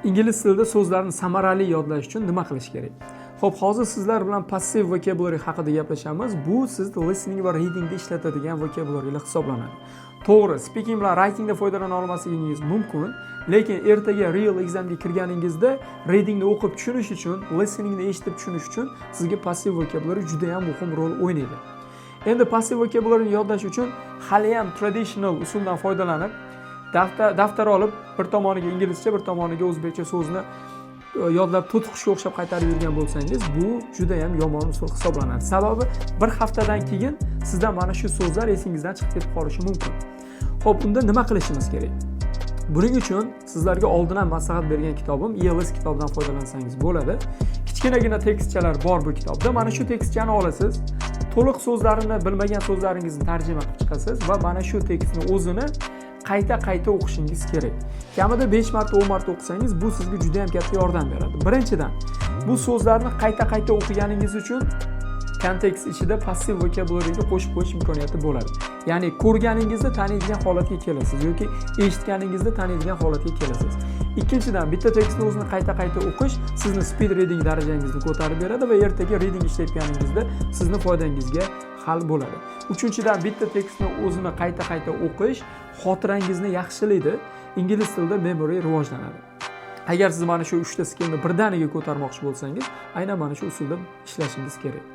Ingliz tilida so'zlarni samarali yodlash uchun nima qilish kerak? Xo'p, hozir sizlar bilan passive vocabulary haqida gaplashamiz. Bu siz listening va readingda ishlatadigan vocabulary hisoblanadi. To'g'ri, speaking bilan writingda foydalana olmasligingiz mumkin, lekin ertaga real examga kirganingizda readingni o'qib tushunish uchun, listeningni eshitib tushunish uchun sizga passive vocabulary juda ham muhim rol o'ynaydi. Endi passive vocabulary yodlash uchun haliyam traditional usuldan foydalanib, daftar olib, bir tomoniga inglizcha, bir tomoniga o'zbekcha so'zni yodlab, to'tiqushga o'xshab qaytarib yurgan bo'lsangiz, bu juda ham yomon usul hisoblanadi. Sababi bir haftadan keyin sizdan mana shu so'zlar esingizdan chiqib ketib qolishi mumkin. Xo'p, unda nima qilishimiz kerak? Buning uchun sizlarga oldin ham maslahat bergan kitobim, ELS kitobidan foydalansangiz bo'ladi. Kichkinagina tekstchalar bor bu kitobda. Mana shu tekstchani olasiz, to'liq so'zlarini bilmagan so'zlaringizni tarjima qilib chiqasiz va mana shu tekstni o'zini qayta qayta o'qishingiz kerak. Kamida 5 marta, 10 marta o'qisangiz, bu sizga juda ham katta yordam beradi. Birinchidan, bu so'zlarni qayta qayta o'qiganingiz uchun kontekst ichida passive vocabularyga qo'shib qo'yish imkoniyati bo'ladi. Ya'ni ko'rganingizda taniydigan holatga kelasiz yoki eshitganingizda taniydigan holatga kelasiz. Ikkinchidan, bitta tekstni o'zini qayta qayta o'qish sizni speed reading darajangizni ko'tarib beradi va ertaga reading ishlayotganingizda sizni foydangizga hal bo'ladi. Uchinchidan, bitta tekstni o'zini qayta qayta o'qish xotirangizni yaxshilaydi, ingliz tilida memory rivojlanadi. Agar siz mana shu uchta skillni birdaniga ko'tarmoqchi bo'lsangiz, aynan mana shu usulda ishlashingiz kerak.